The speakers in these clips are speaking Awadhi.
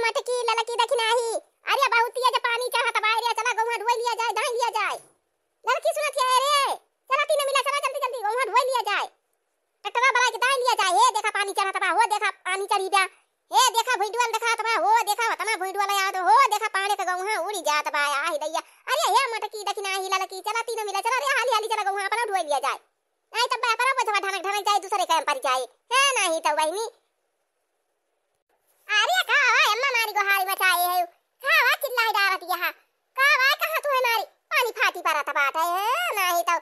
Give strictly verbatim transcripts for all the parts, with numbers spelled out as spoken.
मटकी ललकी दखिनाही, अरे बहुत तेज पानी चढ़त बा रे, चला गउहाँ ढोई लिया जाए, धाई लिया जाए। ललकी सुनत है रे, चला तीनों मिला, चला जल्दी जल्दी गउहाँ ढोई लिया जाए। ट्रैक्टरवा बलाइ के धाई लिया जाए। हे देखा पानी चढ़त बा, हो देखा पानी चढ़ी बा, हे देखा भुइँडुअल देखात बा, हो देखा ओतना भुइँडुअल आवत, हो देखा पाड़े के गउहाँ उड़ी जात बा, आही दैया। अरे हे मटकी दखिनाही ललकी, चला तीनों मिला, चला रे हाली हाली चला गउहाँ अपना ढोई लिया जाए। नाहीं तब अपना बोझवा ढनक ढनक जाए, दूसरे के परि जाए। हे नाहीं तउ बहिनी। अरे का बा अम्मा मारी गोहारी मचाए है, का बा चिल्लाई डारत यहाँ, का बा कहाँ तू है मारी, पानी फाटी परत बाटे है, नाहीं तउ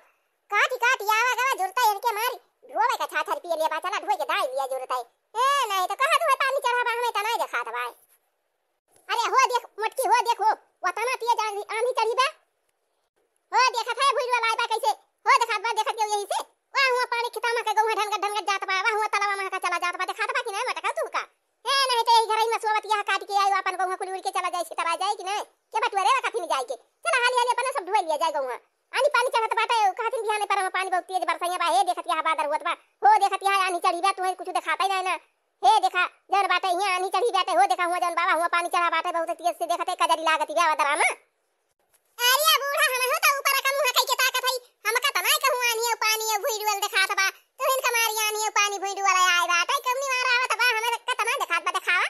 काटी काटी आवा गवा जुरता इनके मारी, ढोवे का छाछर पिए ले बा, चला ढोई के धाई लिया जुरता है, ए, नाहीं तउ कहाँ तू है पानी चढ़ा बा, हमें त नाहीं देखात बा। अरे हो देख मोटकी, हो देख हो, वतना तेज आंधी, आंधी चढ़ी बा। हो देखत है भुइँडुअल आए बा कैसे, हो देखात बा, देखत गयो यही से। वाह हुआ पानी खितामा के गउहाँ ढनगट ढनगट जात बा, वाह हुआ तलवा महा का चला जात बा, देखात बा कि नाहीं मटका तू का? हे नाहीं तो यही घरई में सोवत यहाँ काट के आयो अपन गउहाँ कुली उड़ के चला जाए, सितरा जाए कि नाहीं? के बटुअरे ला कथी में जाए के? चला हाली हाली अपना सब ढोई लिया जाए गउहाँ। आनी पानी चढ़त बाटे, कहथिन बिहाने पर में पानी बहुत तेज बरसैया बा, हे देखत यहाँ बादर होत बा, हो देखत यहाँ आनी चढ़ी बा, तुम्हें कुछ देखाता ही नाहीं ना। हे देखा जौन बाटे यहाँ आनी चढ़ी बाटे, हो देखा हुआ जौन बाबा हुआ पानी चढ़ा बाटे बहुत तेज से, देखत है कजरी लागत बा बदरा में। अरे बूढ़ा, हमहू त ऊपर का मुँह कइके ताकत हई। हमका त नाहीं कहूँ आनी अउ पानी अउ भुइँडुअल देखात बा। तुहिन का मारी आनी अउ पानी भुइँडुअल आए बाटे। कउनी मारा आवत बा, हमरे का त नाहीं देखात बा, देखावा।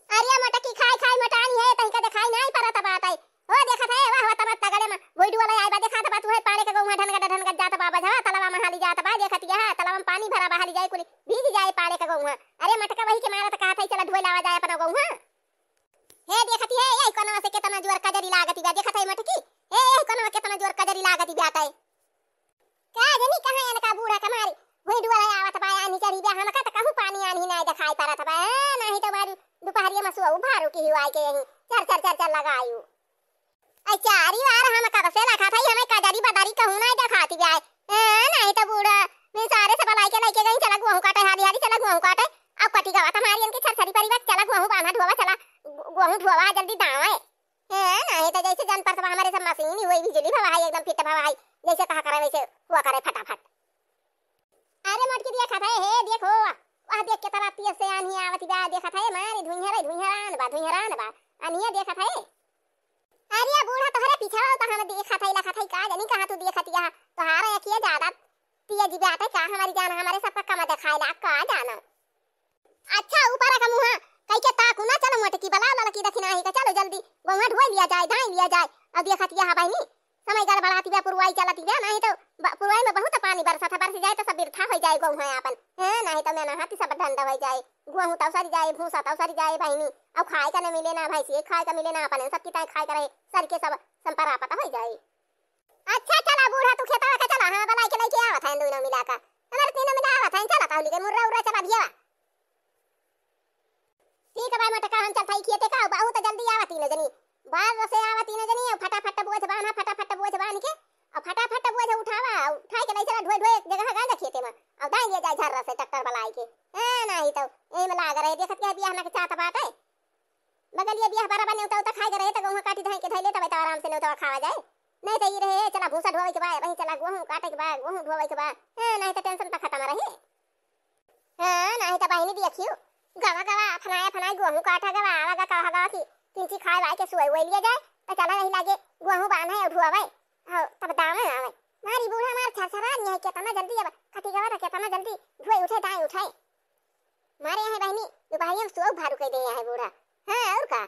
अरे मोटकी खाई खाई मोटानी है, तहिका देखाई नाहीं परत बाटे। हो देखत है, वाह, वाह, तमत तगड़े में भुइँडुअल आए बा, देखात बा, तू है पाड़े के गउहाँ ढनगट ढनगट जात बा, बझवा तलवा में हाली जात बा, देखत यह तलवा में पानी भरा बा, हाली जाए कुली भीज जाए पाड़े के गउहाँ। अरे मटका वही के मारत कहत है, चला ढोई लावा जाए अपना गउहाँ। हे देखत है, यही कोनवा से केतना जोर कजरी लागत बा, देखत है मटकी? हे यही कोनवा केतना जोर कजरी लागत बाटे। का जनी कहाँ इनका बूढ़ा के मारी भुइँडुअल आवत बा, आनी चढ़ी बा, हमका त कहूँ पानी आनी नाहीं देखाई परत बा, ए, नाहीं त मारी दुपहरिया में सुअउ भारू की हुआई के यहीं चर चर चर चर लगायू। ऐ चारी वार हम कब से लखत हई, हमें कजरी बदरी कहूँ नाहीं देखाती बा। ए, नाहीं त बूढ़ा, मैं सारे सब लाइके लाइके गई, चला गोहूँ काटे, हाली हाली चला गोहूँ काटे। अब कटी गवा तुम्हारी इनकी छरछरी परिवा, चला गोहूँ बान्हा ढोवा, चला गो-, गोहूँ ढोवा, जल्दी दावे। ए, नाहीं त जैसे जन परत बा हमरे सब मशीन हुई, बिजली भवा है, एकदम फिट भवा है, जैसे कहा करे वैसे हुआ करे फटाफट। अरे मोटकी देखत है, हे देखो, वह देख केतना तेज से आन्ही आवत बा, देखत है, मारी धुइहरे धुइहरान बा, धुइहरान बा, आन्हिया देखत है। अरे बूढ़ा तोहरे पीछा तो हम देखत है, लखत है, का जनी कहाँ तू देखत यह, तोहार अखिया ज्यादा तेज बाटे का, हमारी जान हमरे सबका कम देखाइला, का जाना। अच्छा, ऊपर का मुँहा कइके ताकू ना, चलो मोटकी बलाओ ललकी दखिनाही का, चलो जल्दी, गोहूँ ढोई लिया जाए, धाई लिया जाए। अब देखत यह बहिनी, समय गड़बड़ाती बा, पुरवाई चलती बा, नाहीं तो ब-, पुरवाई में बहुत पानी बरसत है, बरस जाए तो सब बिरथा होइ जाए गोहूँ आपन, हैं, नाहीं तो मेहनत सब ढंड होइ जाए, गोहूँ तौ सरि जाए, भूसा तौ सरि जाए बहिनी, अब खाए का न मिले ना भैंसी, खाए का मिले ना अपन, सब किताए खाए का रहे, सरि के सब संपरापत होइ जाए। अच्छा चला बूढ़ा, तू खेतवा का चला, हाँ, बलाइके लइके आवत है दोनों मिला का, हमारे तीनों मिला आवत है, चला तौली के मुर्रा उर्रा चला दिया। ठीक बा मोटका, हम चलत हई खेते का, बहुत जल्दी आवा तीनों जनी, बार से आवा तीनों जनी, अउ फटाफट बोझ बान्हा, फटाफट बोझ बान्ह के, अउ फटाफट बोझ उठावा, उठाए के लइ चला ढोए ढोए एक जगह गांजा खेते में, अउ दाई ले जाए झर्रा से ट्रैक्टर बलाए के। हाँ, नाहीं तो एमे लाग रहे, देखत के बियाह ना के चाहत बाटे। बगलिया बियाह बरा बा, नेउता उता खाए के रहे, त गहुआ काटी धाई के धइले, तब तो आराम से नेउता खावा जाए। नहीं तो ई रहे, "चला भूसा ढोवे के बा, वहीं चला गोहूँ काटे के बा, गोहूँ ढोवे के बा।" हैं, नहीं तो टेंशन त खत्म रहे। हाँ, नहीं तो बहिनी देखियो, गवा गवा, फनाए फनाए गोहूँ काटा गवा, आवा गा कहा गवा कि किंची खाए वाए के सुअई उअई लिया जाए, तो चला रही लागे गोहूँ बांधे और ढोवे। हाँ, तब दामे आवे। मारी बूढ़ा मार छरछरा नहीं है, केतना जल्दी अब कटी गवा तो केतना जल्दी ढोए उठे, दाएँ उठे। मारे यहाँ बहिनी, दुपहरिया में सुअउ भारू कइ दे यहाँ बूढ़ा। हाँ, और का?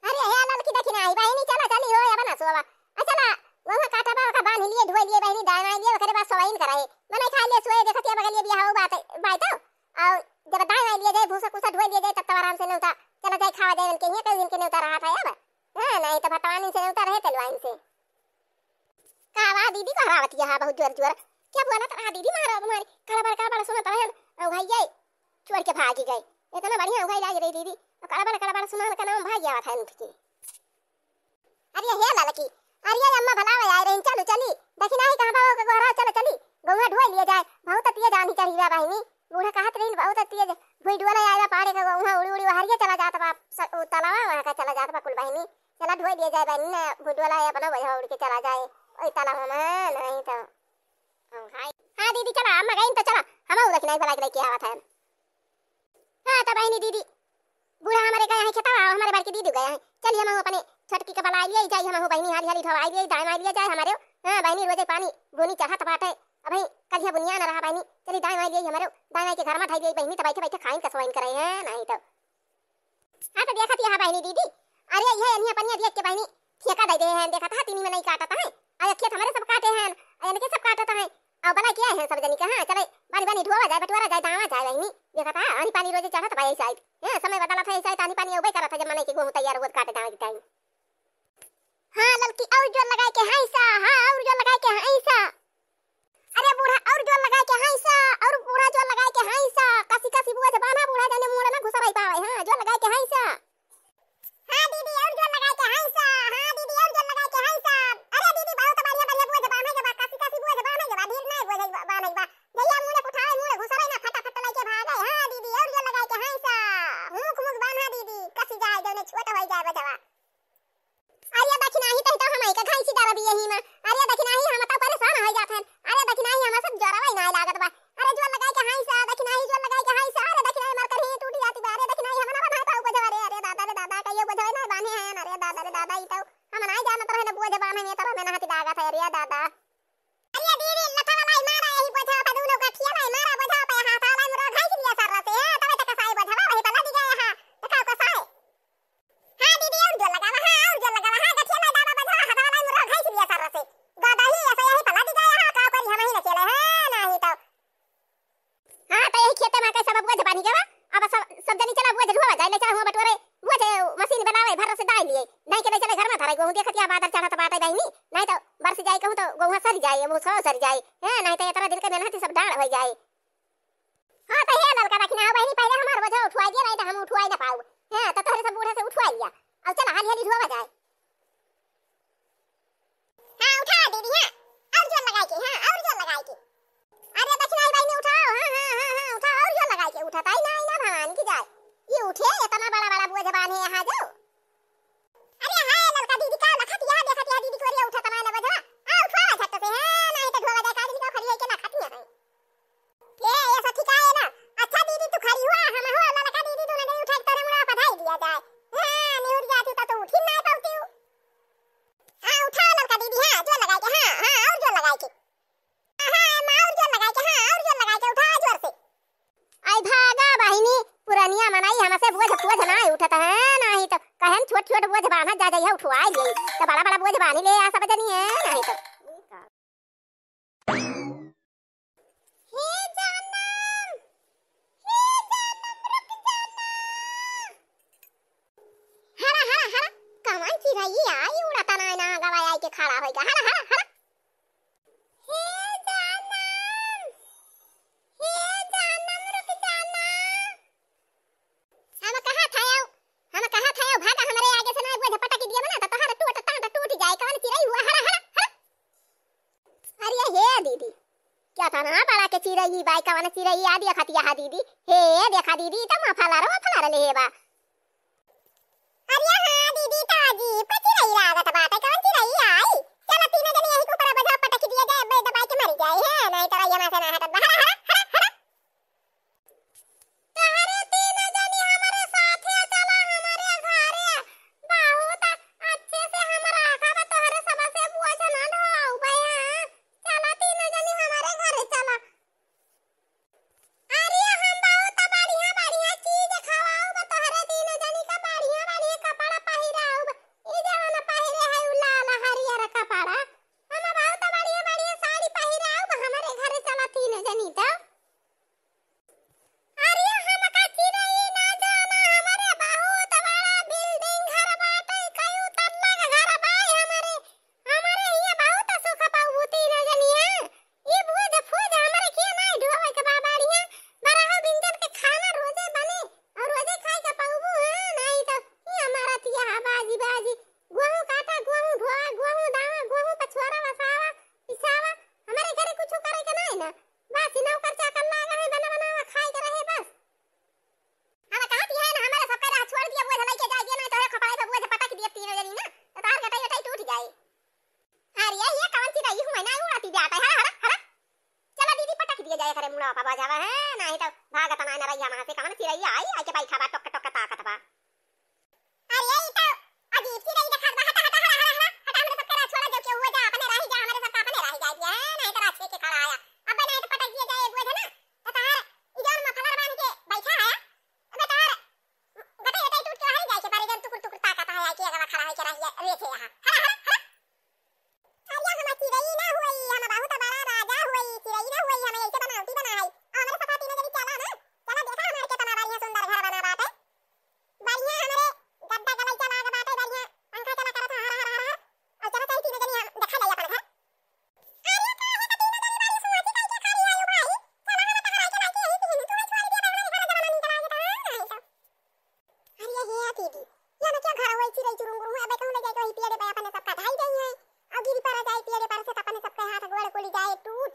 अरे, हे ललकी दखिनाही बहिनी, चला, चली हो, अब ना सोवा। आ, चला, गोहूँ काटा बा, ओका बांध लिए, ढोए लिए बहिनी, दाएँ बाएँ लिए, ओकरे बाद सोवाइन कराए। मने खा लिए, सोए, देखत ये बगलिए बियाह हो बात, बात हो। और जब दाएँ बाएँ लिए जाए, भूसा कूसा ढोए लिए जाए, तब तो आराम से नेउता, चला जाए, खावा जाए, इनके हियाँ कई दिन के नेउता रहा था अब। हाँ, नहीं तो भतवानी से नेउता रहे, तेलवाइन से। का बा दीदी, गोहरावत यहाँ बहुत जोर जोर। क्या बोलत रहा दीदी, मारा तुम्हारी, कड़बड़ कड़बड़ सुनत रहे, ओ भाई ये छोड़ के भागी गए। इतना बढ़िया उगाई लाग रही दीदी, कड़बड़ कड़बड़ सुनान का नाम भाग गया था उठ के। अरे हे ललकी, अरे अम्मा भला आए रही, चलो चली, दखिनाही कहाँ बाबा के गोहराव, चलो चली, गहुआ ढोए लिए जाए, बहुत तेज आंधी चढ़ी बा बहिनी। बूढ़ा कहत रही बहुत तेज, भुइँडुअल आए बा पाड़े का गहुआ उड़ी उड़ी वहरिया चला जात बा, स-, उ तलावा वहाँ का चला जात बा कुल बहिनी। चला ढोए लिए जाए बहिनी, ना भुइँडुअल आए अपना वजह उड़ के चला जाए, ओई तलावा में, नहीं तो। हाँ, हाँ दीदी चला, अम्मा गई तो चला, हम उधर की नहीं भला के लेके आवत है। हाँ, तब बहिनी दीदी, बूढ़ा हमरे गए हैं खेतवा, हमरे बड़की दीदी गए हैं। चलिए हमहू अपने छोटकी के बलाइ लिए जाई, हमहू बहिनी हाली हाली ढवाइ लिए, दाई माइ लिए जाए हमरे। हाँ बहिनी, रोजे पानी बूनी चढ़त बाटे, अबहीं कलिया बुनिया न रहा बहिनी। चली दाई माइ लिए हमरे, दाई माइ के घर में धइ लिए बहिनी, त बैठे बैठे खाइन कसवाइन करे हैं, नहीं तो। हाँ तो देखत यहाँ बहिनी दीदी, अरे यह एनिया पनिया देख के बहिनी ठेका दे दे हैं, देखत हा तीनी में नहीं काटत हैं, अरे खेत हमरे सब काटे हैं, अरे इनके सब काटत हैं, अब बला किया है सब जनी के, हाँ चले बानी बानी ढोवा जाए, बटोरा जाए, दावा जाए बहिनी। देखत हा आनी पानी रोजे चढ़त बा ऐसा, हैं समय बदलत है ऐसा, तानी पानी अउबे करत है जब मनई के गोहूँ तैयार होत काटे दावे के टाइम। हाँ ललकी, और जोर लगाए के हाँइसा, हाँ और जोर लगाए के हाँइसा। अरे बूढ़ा, और जोर लगाए के हाँइसा, और बूढ़ा जोर लगाए के हाँइसा, कसी कसी बोझ बान्हा बूढ़ा, जाने मुड़ ना घुसराई पावे। हाँ जोर लगाए के हाँइसा। हाँ दीदी, और जोर लगाए के हाँइसा, हाँ दीदी, और जोर लगाए के हाँइसा। अरे दीदी, बहुत बढ़िया बढ़िया बोझ बान्हे के बा, कसी कसी बोझ बान्हे के बा, ढील नहीं बोझ बान्हे के बा। जहिया मुड़े उठावे, मुड़े घुसराई ना, फटाफट लेके भागे। हाँ दीदी, और जोर लगाए के हाँइसा, हुक मुक बान्हा दीदी, कसी जाए, जौने छोट होई जाए बजवा। अरे दखिनाही, तही तो हमही के घाइसी डरबी यही में। अरे दखिनाही, हम तो परेशान होइ जात हन। अरे दखिनाही, हम सब जोरवा ही नाहीं लागत बा। अरे जोर लगाए के हाँइसा, दखिनाही जोर लगाए के हाँइसा। अरे दखिनाही, मार करही टूटी जाती बा। अरे दखिनाही, हम ना बन्हाई पाऊ बोझवा रे। अरे दादा रे दादा, कहियो बोझवा ना बान्हे हैं। अरे दादा रे दादा, ई तो हम नाहीं जानत रहे ना बोझ बान्हे में, तरह में ना हाथी लागत है। अरे दादा। अरे दीदी, लठा वाला ही मारा, यही बोझवा पे दोनों गठिया वाला ही मारा, बोझवा पे हाथ वाला मुरा घाइस लिया सर से, हाँ, तबे तक कसाई बोझवा वही पे लद गया, हाँ, देखा कसाई। हाँ दीदी, और जोर लगावा, हाँ, और जोर लगावा, हाँ, गठिया वाला दादा बोझवा, हाथ वाला मुरा घाइस लिया सर से। गदही ऐसे यही पे लद गया, हाँ, का करी हम ही न चले, हाँ, नहीं तो। हाँ, तो यही खेते में कैसे अब बोझ बानी गवा। अब सब, सब जनी चला बोझ ढोवा जाए, ले चला हुआ बटोरे, बोझ मशीन बनावे, भर से दाई लिए, नहीं के ले चले घर में धरे, गोहूँ देखत या बादर चढ़त बाटे बहिनी, नहीं तो बरस जाए कहूँ तो गोहूँ सर जाए, वो सौ सर जाए, हैं, नहीं तो इतना दिन के मेहनत सब डाढ़ हो जाए। हाँ, तो हे ललका दखिना, हाँ बहिनी, पहले हमार बोझा उठवाई दिया, नहीं तो हम उठवाई ना पाऊ। हाँ, तो तोहरे सब बूढ़े से उठवाई लिया। अब चला, हाली हाली ढोवा जाए। हाँ, उठा दीदी, हाँ। और जोर लगाए के, हाँ, और जोर लगाए के। अरे दखिनाही बहिनी उठाओ, हाँ, हाँ, हाँ, हाँ, उठाओ, और जोर लगाए के, उठा, ताई ना, ना भवानी की जाए। ये उठे, इतना बड़ा, बड़ा बोझ बान्हे यहाँ जाओ। अरे हाय ललका दीदी, का लखत यहाँ देखत यहाँ दीदी कोरिया उठा तमाने बजवा। आ उठवा झट से, हाँ, नहीं तो ढोवा जाए, का दीदी का खड़ी है के ना खाती है। ए, ये सखी का है ना? अच्छा दीदी, तू खड़ी हुआ, हम हुआ, ललका दीदी, तू नहीं उठा के तोरे मुड़ा पधाई दिया जाए। हाँ, निहुर जाती तो तू उठी ना पाती हूँ। हाँ, उठा ललका दीदी, हाँ, जोर लगाए के, हाँ, हाँ, और जोर लगाए के। हाँ, हाँ, अम्मा, और जोर लगाए के, हाँ, और जोर लगाए के, उठा जोर से। आई भागा बहिनी, पुरनिया मनई हमसे बोझ, बोझ ना उठत है, नहीं तो कहन छोट, छोट बोझ बान्हत जा, जइहा उठवाई ले, तो बड़ा, बड़ा बोझ बान्ही ले आ सब जनी है, नहीं तो। हे जानम, हे जानम, रुक जाना। हरा, हरा, हरा, कवन चिरई आई उड़त ना, ना गवा आई के खड़ा होइगा। हरा, हरा, हरा। हे जानम, हे जानम, रुक जाना। हम कहा था यो, हम कहा था यो, भागा हमरे आगे से ना, बोझ पटक दिया ना, तो तोहरा टूट, टांट टूट जाए, कवन चिरई हुआ, हरा, हरा, हरा। अरे हे दीदी, क्या था ना बड़ा के चिरई बाई, कवन चिरई आ देखा तिया हा दीदी, हे देखा दीदी, तो मफलर, मफलर ले हे बा। अरे हाँ दीदी, तो अजीब का चिरई लागत बाटे, कवन चिरई आई? चलो तीनों जने यही के ऊपर बोझा पटक दिया जाए, बे दबाई के मरी जाए, है, नहीं तो रैया में से ना हटत बा, हरा, हरा, हरा, हरा। तोहरे तीन जनी हमरे साथे चला हमरे घरे। बहुत अच्छे से हम राखब, तोहरे सबसे बोझ ना ढोउबै। चला तीन जनी हमरे घरे चला। अरे हम बहुत बढ़िया बढ़िया चीज खवाउब, तोहरे तीन जनी का बढ़िया बढ़िया कपड़ा पहिराउब। ई जवन पहिरे है उ लाल हरियर कपड़ा, हम बहुत बढ़िया बढ़िया साड़ी पहिराउब, हमरे घरे चला तीन जनी त। पापा जावा है, नाही तो भागत नाही न रहिया वहाँ से, कवन चिरैया आई, आई के बैठा बा, टोक टोक ताकत बा। अरे, ई तो अजीब चिरई देखात बा। हटा, हटा, हटा, हटा, हटा, हटा, हमरे सबके राह छोड़ा, जब के हुए जा, अपने राही जा, हमरे सबका अपने राही जाए दिया है, नाही तो राह छे के खड़ा आया। अबे नाही तो पटक दिया जाए, एक बुझे ना, तो तहार ई जौन मफलर बांध के बैठा है, अबे तहार गटई गटई टूट के बाहर जाए के परे, जौन टुकुर टुकुर ताकत है, आके अगवा खड़ा है के राही रे छे यहाँ। हटा, हटा, हटा। अरे हम चिरई ना हुई, हम बहुत बड़ा राजा हुई, चिरई ना हुई, हम ऐसे बनावटी बना है। और हमरे सबका तीनों जनी चला ना, चला देखा हमारे कितना बढ़िया सुंदर घर बना बाटे। बढ़िया हमरे गद्दा गलैचा लाग बाटे, बढ़िया पंखा चला करत है, हर, हर, हर, हर। और चला चली तीनों जनी हम देखा जाए अपन घर। अरे काहे का तीनों जनी बड़ी सुआची काहे के खड़ी आयो भाई? चला हम तहरा के लाके यही तीन तू छोड़ दिया, हमारे घर जमाना निकल आ गया था, नहीं तो। अरे हे दीदी, या में क्या घर होई चिरई चुरुंगुर हुआ, अबे कहूँ ले जाए तो वही पेड़े पे अपने सबका ढाई जाई है। और गिरी पर जाए पेड़े पर से तो अपने सबके हाथ गोड़ कुली जाए टूट।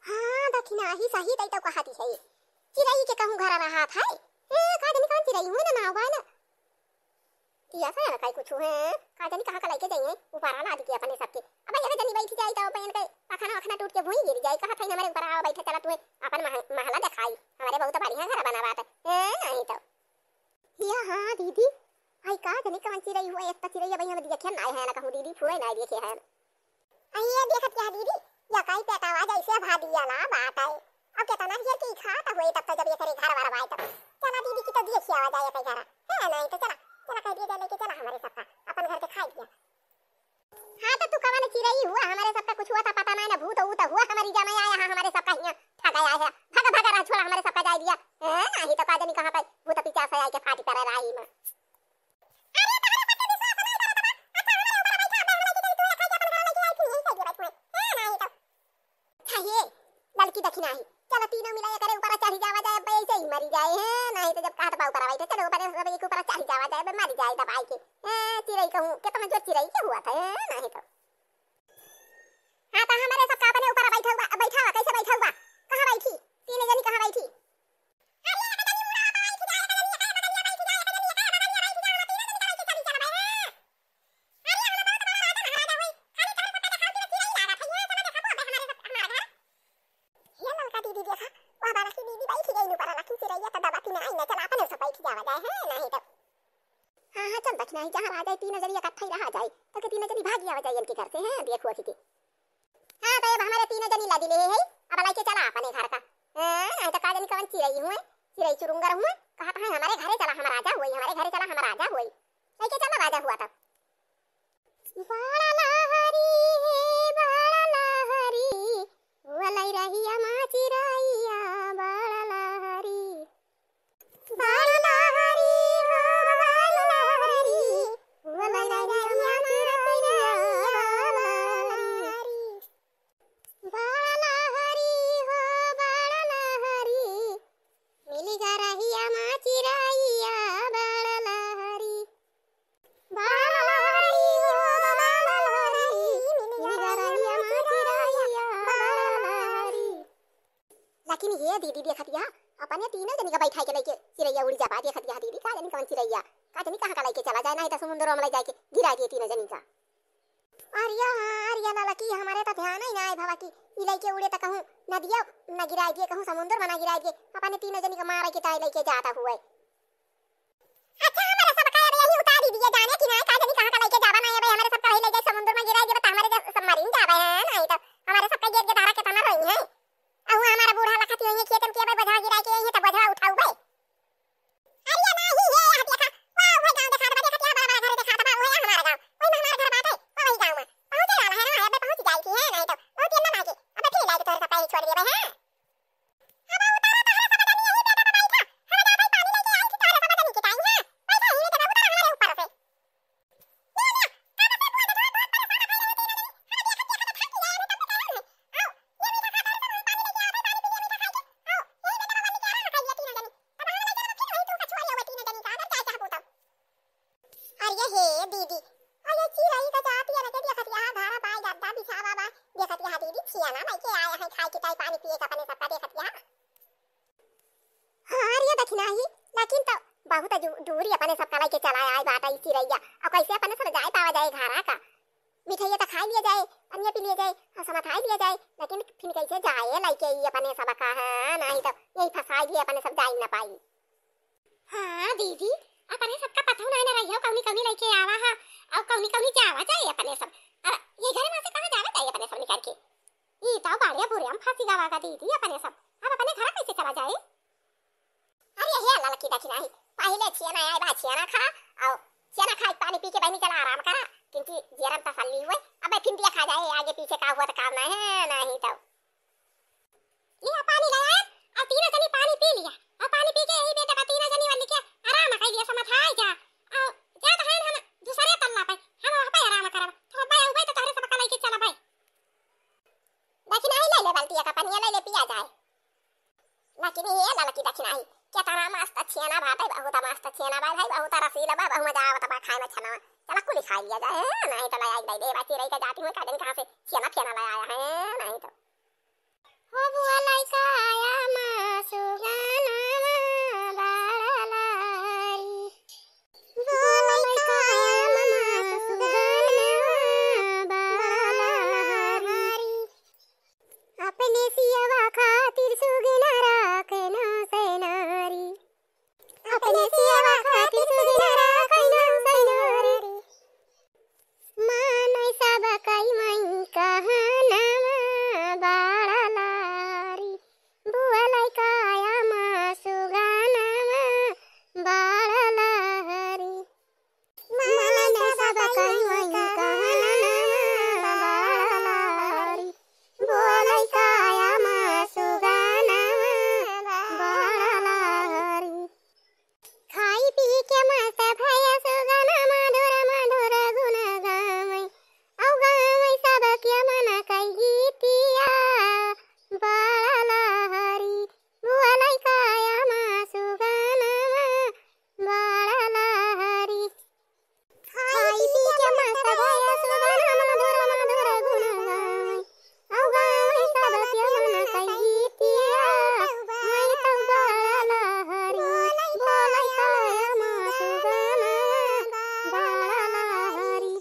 हाँ, दखिनाही सही तई तो कहती है। चिरई के कहूँ घर रहा था। ए, का जानी कौन चिरई हुए ना नाव बाय ना। या सा ना काई कुछ है, का जानी कहाँ का लाइके जाइए, ऊपर आला दिखे अपने सबके। अब ये जनी बैठी जाई तो अपन के पखना वखना टूट के भुई गिर जाई, कहा था हमारे ऊपर आवा बैठे, चला तू अपन मह-, महला दिखाई, हमारे बहुत बढ़िया घर बना बात है। ए, नहीं तो। या हाँ दीदी, आई का जानी कौन चिरई हुआ, एक तो चिरई भाई हम देखे ना है ना कहूँ दीदी, फुरे ना देखे है। अरे ये देखत क्या दीदी, या काई पेटावा जैसे भादिया ला बात है। अब कितना घेर के खात हुए तब तो जब ये करे घर वर बाय तब। चला दीदी की तो देखिए आवा जाए अपने घर। है नहीं तो चला, चला कह दिया जाए लेके चला हमारे सबका, अपन घर के खाई दिया। हाँ तो तू कवन चिरई हुआ, हमारे सबका कुछ हुआ था पता नहीं ना, भूत ऊत हुआ हमारी जमाई आया है, हमारे सबका हियाँ ठग आया है। भागा भागा रहा छोड़ा, हमारे सबका जाए दिया। हैं, नहीं तो का जानी कहाँ का भूत पिचास आए के फाटी करे राही में। अरे तोहरे सबके विश्वास नहीं करत बा। अच्छा हमारे ऊपर बैठा, अब हम लेके चली, तू रखा के अपन घर लेके आई थी, यही सही बात हुए। हैं, नहीं तो। अच्छा ये लड़की दखिनाही, चलो तीनों मिला एकरे ऊपर चढ़ी जावा जाए, अब ऐसे ही मरी जाए है, नहीं तो जब कहत बा ऊपर बैठे, चलो ऊपर सब एक ऊपर चढ़ी जावा जाए, अब मरी जाए दबाई के। ए, चिरई कहूँ, कितना जोर चिरई के हुआ था, ए, नहीं तो। हाँ, तो हमारे सबका अपने ऊपर बैठा हुआ, बैठा हुआ, कैसे बैठा हुआ? कहाँ बैठी? तीन जनी कहाँ बैठी? ये ललका दीदी देखा, वह बड़ा की दीदी बैठ गई ऊपर, लेकिन चिरैया तो दबा के नहीं, चला अपने सब बैठ जावा जाए, हैं, नहीं तो। हाँ, हाँ, चल दखिनाही, जहाँ रहा जाए, तीनों जनी इकट्ठा ही रहा जाए, तो के तीनों जनी भागी आवा जाए इनके घर से, हैं, देखो अखी के। हाँ, तो अब हमारे तीनों जनी लादी ले है, अब लेके चला अपने घर का। हाँ, नहीं तो का जानी कौन चिरई हुए, चिरई चुरुंगर हुए, कहत है हमारे घरे चला हम राजा हुए, हमारे घरे चला हम राजा हुए, लेके चला राजा हुआ तब। बड़ा लहरी हे, बड़ा लहरी, वलई रहिया मा चिरैया, बड़ा लहरी। बड़ा लहरी हो, बड़ा लहरी, वलई रहिया मा चिरैया, बड़ा लहरी। बड़ा लहरी हो, बड़ा लहरी, मिली गा रहिया मा चिरैया, बड़ा लहरी। बड़ा लहरी हो, बड़ा लहरी, मिली गा रहिया मा चिरैया, बड़ा लहरी। लेकिन ये दीदी देखत या, अपने तीनों जनी का बैठा के लेके चिरैया उड़ जाबा, देखत या दीदी, का जानी कौन चिरैया, का जानी कहाँ का लेके चला जाए, नहीं तो समुद्र में ले जाके गिरा दिए तीनों जनी का। अरे हाँ, अरे ललकी, हमारे तो ध्यान ही ना आए भवा की, ई लेके उड़े तो कहूँ नदिया न गिराए दिए, कहूँ समुद्र में न गिराए दिए, अपने तीनों जनी का मारे के ताई लेके जाता हुए। अच्छा, हमारे सब का अब यही उतारी दिए जाने की ना, का जानी कहाँ का लेके जाबा ना, अब हमारे सब का ले जाए समुद्र में गिराए दिए, तो हमारे जब सब मरी जाबे हैं, नहीं तो हमारे सब का गिर के धारा कितना रोई है। अहू हमारा बूढ़ा लखत यही खेतन के अब बोझा गिराए के यही तो बोझा उठाऊ बे। अरे नाही हे, यहाँ देखा, वाह, वही गाँव देखात बा, देखा, यहाँ बड़ा बड़ा घर देखात बा, वही हमारा गाँव, वही में हमारा घर बाटे, वही गाँव में। पहुँचे वाला है ना, अबे पहुँच जाई थी, है, नहीं तो बहुत दिन ना लागे, अबे फिर लाइट तोरे सब पहले छोड़ देबे, हैं? अब उतारा तोहरे सब जनी यही बेटा बनाई था, हम जाते पानी लेके आई थी, तोहरे सब जनी के टाइम है, पैसा ही नहीं देबे, उतारा हमारे ऊपर से। अरे हे दीदी, अरे चिरई का जात या लगे देखत यहाँ घर बाय गद्दा बिछावा बा, देखत यहाँ दीदी खियाना लेके आया है, खाए के चाय पानी पिए के अपने सबका देखत यहाँ। हाँ रे दखिनाही, लेकिन तो बहुत दू-, दूरी अपने सबका लेके चला आए बाटा ई चिरैया, और कैसे अपने सब जाए पावा जाए घरा का? मिठाइया त खाइ लिया जाए, पनिया पी लिया जाए, हाँ, समझाइ लिया जाए, लेकिन फिर कैसे जाए लइके ई अपने सब का, हाँ, नाहीं त यही फँसाइ दिए, अपने सब जाइ न पाई। हाँ दीदी, अपने सबका पता नाहीं न रहियो, कउनी कउनी लइके आवा हा, अउ कउनी कउनी जावा जाए अपने सब। अब ये घरे मा से कहाँ जावा जाए अपने सब निकल के? ई तो बड़े बुरे हम फँसी गवा का दीदी अपने सब। अब अपने घर कैसे चला जाए? अरे हे ललकी दखिनही, पहिले छियना आए बा, छियना खा, अउ छियना खाइ पानी पी के बहिनी चला आराम करा, किंतु जियरम तसल्ली हुए, अबे फिर देखा जाए आगे पीछे का हुआ त का नाहीं, नाहीं तो। लिया पानी ले आया, अउ तीनों जनी पानी पी लिया, अउ पानी पी के यही बेटा बा तीनों जनी वाली के आराम कर लिया, समझाइ जा, अउ जा तो है हम दूसरे तल्ला पे, हम वहाँ पे आराम करब, तो अब्बा अउबे तो तोहरे सबका लइके चलबे। दखिनही ले ले बाल्टिया का पनिया ले ले पिया जाए। लेकिन ये ललकी दखिनही, केतना मस्त छियना बाटे, बहुत मस्त छियना बा भाई, बहुत रसीला बा, बहुत मजा आवत बा खाए में छनवा। चला कुली खाइ लिया जाए, नाहीं तो ले आई दे देवा चिरई का जाती हुए, का दिन कहाँ से छियना फियना ले आया है, नाहीं तो। हो बुआ लइका आया मा सुगनवा बड़ा लहरी। बुआ लइका आया मा सुगनवा बड़ा लहरी। अपने सियवा खातिर सुगना राखे नौ सै नारी। अपने सियवा खातिर सुगना राखे नौ सै नारी। मानै सब कई मई कहनवा बड़ा लहरी। बुआ लइका आया मा सुगनवा बड़ा लहरी। मानै सब कई मई कहनवा बड़ा लहरी। बुआ लइका आया मा सुगनवा बड़ा लहरी। खाइ पी के मस्त भया सुगना मधुर मधुर गुन गावै। अउ गावै सबके मन कई गीतिया बड़ा लहरी। बुआ लइका आया मा सुगनवा बड़ा लहरी। खाइ पी के मस्त भया सुगना मधुर मधुर गुन गावै। अउ गावै सबके मन कई गीतिया, माई तौ बड़ा लहरी, बोलै काया मा सुगना बड़ा लहरी।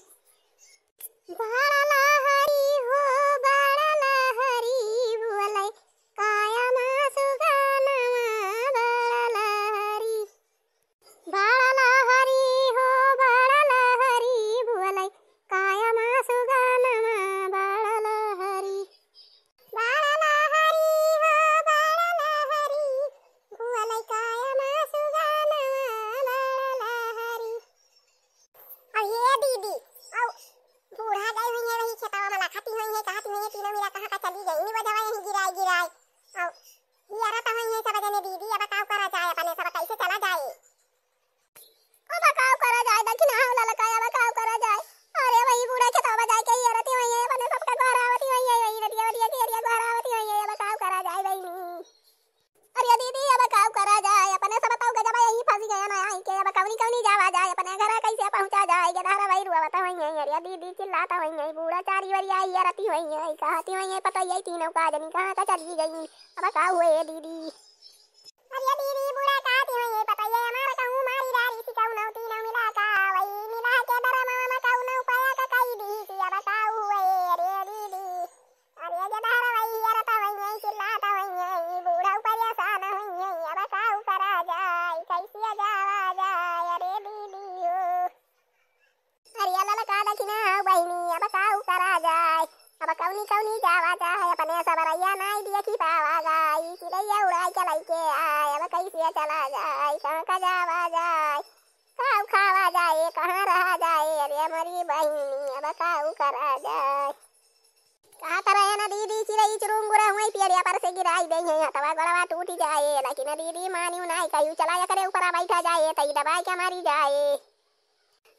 बड़ा लहरी हो बड़ा लहरी, बोलै काया मा सुगना बड़ा लहरी। बड़ा लहरी हो बड़ा लहरी, बोलै काया मा सुगनवा बड़ा लहरी। बड़ा लहरी हो बड़ा लहरी, बोलै काया मा सुगनवा बड़ा लहरी। अब ये दीदी, अउ बूढ़ा गई हुई है, वही खेतवा मा लखती हुई है, कहती हुई है, तीनों मिला कहाँ का चली गई, नी बजवा यहीं गिराए गिराए। अउ हियरत हुई है सब जने दीदी, अब काउ करा जाए, अपने सब कैसे चला जाए? अब काउ करा जाए, दखिनही ललका, अब काउ करा जाए? अरे वही बूढ़ा खेतवा जाए के हियरती हुई है, अपने सबका गोहरावती हुई है, वही रतिया वतिया के एरिया गोहरावती हुई है, अब काउ करा जाए बहिनी? अरे दीदी, अब काउ करा जाए? अपने सब तौ गजबा यहीं फँसी गया ना, आई के अब कउनी कउनी जावा जाए, अपने घर कैसे पहुँचा जाए? गेदहरा वही रोवत हुई है, अरे दीदी चिल्लात हुई है, बूढ़ा चारी वरिया हियरती हुई है, कहती हुई है, पता ही तीनों का जनी कहाँ का चली गई, अब का हुए दीदी? अरे दीदी, बूढ़ा कहती हुई है, पता ही हमार कहूँ मारी डारी सी कउनो तीनों मिला का, वही मिला के डरमा मा कउनो उपाय का कई दी सी, अब का हुए रे दीदी? अरे गेदहरा वही हियरत हुई है, चिल्लात हुई है, बूढ़ा परेशान हुई है, अब काउ करा जाए, कैसे जावा जाए, अरे दीदी हो। अरे ललका दखिनही बहिनी, अब काउ करा जाए? अब कउनी कउनी जावा जाए? अपने सबरैया नाई देखी पावा जाए, चिरैया उड़ाइ के लइके आए, अब कैसे चला जाए, कहाँ का जावा जाए, काउ खावा जाए, कहाँ रहा जाए? अरे मोरी बहिनी, अब काउ करा जाए? कहत रहे ना दीदी, चिरई चुरुंग उड़ा हुई पेड़िया पर से गिराई देइहैं, हथवा गोड़वा टूटी जाए, लेकिन दीदी मानिउ नाई, कहिउ चला एकरे ऊपरा बैठा जाए, तई दबाइ के मरी जाए।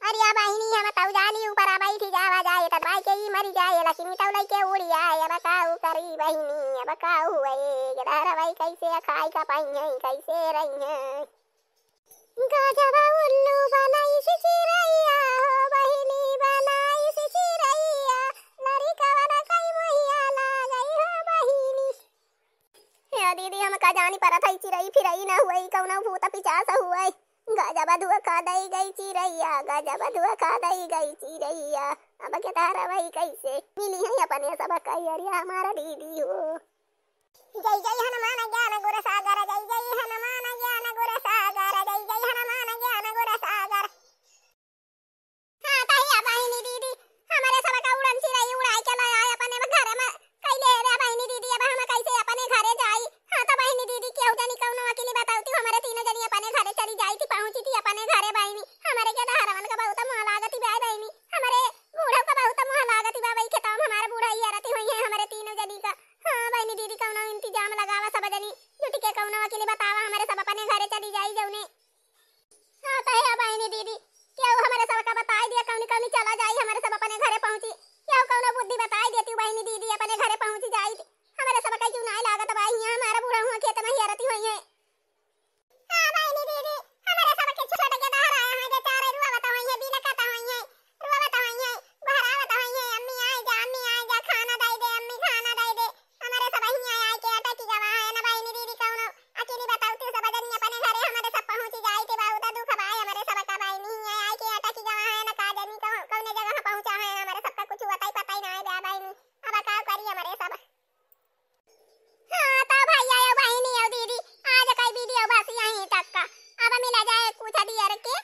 अरे बहिनी, हम तौ जानी ऊपरा बैठी जावा जाए, त दबाइ के ई मरी जाए, लेकिन तौ लइके उड़ी आए, अब काउ करी बहिनी, अब काउ हुए, गेदहरा वही कैसे खाइ का पाइहैं, कैसे रहिहैं? गजब उल्लू बनाइस चिरैया हो बहिनी, बनाइस चिरैया, लड़िकवन कई मोहिया लागै हो बहिनी। हे दीदी, हम का जानी परत है, चिरई फिरई न हुए, कउनो भूत पिचास हुए। गजब धोखा दई गई चिरैया, गजब धोखा दई गई चिरैया। अब के धारावाहिक कैसे मिली है अपने सबका अरिया हमारा दीदी हो। जय जय हनुमान ज्ञान गुण सागर, जय जय हनुमान ज्ञान गुण सागर, जय जय हनुमान ज्ञान गुण सागर। हाँ, तहिया बहिनी दीदी, हमरे सबका उड़न चिरई उड़ाई के ले आए अपने घरे में। कैले रे बहिनी दीदी, अब हम कैसे अपने घरे जाई? हाँ, तो बहिनी दीदी, केहू जनी कौनो वकीली बतावती, हमरे तीनों जनी अपने घरे चली जाई थी, पहुँची थी अपने घरे बहिनी। हमरे के दहरवन का बहुत मोह लागत बा बहिनी, हमरे बूढ़ा का बहुत मोह लागत बा भाई, खेतवा में हमारे बूढ़ा ही रहती हुई है हमरे तीनों जनी का। हाँ बहिनी दीदी, कौनो इंतजाम लगावा सब जनी, जुट के कौनो वकीली बतावा, हमरे सब अपने घरे चली जाई जौने। हाँ, तो हे बहिनी दीदी, केहू हमरे सबका बताई दिया, कौनी कौनी चला जाई, हमरे सब अपने घरे पहुँची। केहू कौनो बुद्धि बताई देती बहिनी दीदी, अपने घरे पहुँची जाई। हमरे सबका क्यों नाई लागत बा, हियाँ हमारा बूढ़ा हुआ खेत में हियरती हुई है। हाँ बहिनी दीदी, हमरे सबके छोट के दहराया है, बेचारे रुआवत हुई है, बिलखत हुई है, रुआवत हुई है, गोहरावत हुई है, अम्मी आए जा, अम्मी आए जा, खाना दे दे, अम्मी खाना दे दे। हमरे सब हियाँ आए के अटकी गवा है ना बहिनी दीदी, कौनो अकेली बताऊ तू सब जनी अपने घरे, हमरे सब पहुँची जाई के बहुत दुख बा हमरे सब का बहिनी, हियाँ आए के अटकी गवा है ना, का जनी कौ-, कौने जगह पहुँचा है, हमरे सबका कुछ बताई पता ही ना है बा बहिनी, अब का करी हमरे सब। हाँ, तो भैया यो बहिनी यो दीदी, आज कई वीडियो बस यहीं तक का। अब मिला जाए कुछ देर के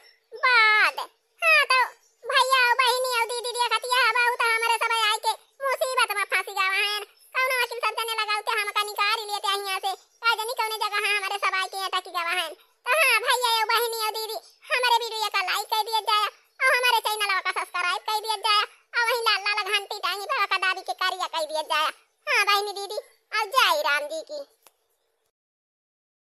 बाद। हाँ, तो भैया यो बहिनी यो दीदी देखतिया है, बहुत हमरे सब आए के मुसीबत में फंसी गवा है। कौनो वकील सब जने लगाऊ के हमका निकाल लेते हियाँ से। का जनी कौने जगह है हमरे सब आए के अटकी गवा है। तो हाँ, भैया यो बहिनी यो दीदी, हमरे वीडियो का like कर दिया जाए और हमरे चैनल का subscribe कर दिया जाए और वहीं लाल लाल घंटी टांगी पे का दाबी के करिया कर दिया जाए। हाँ बहिनी दीदी, और जय राम जी की।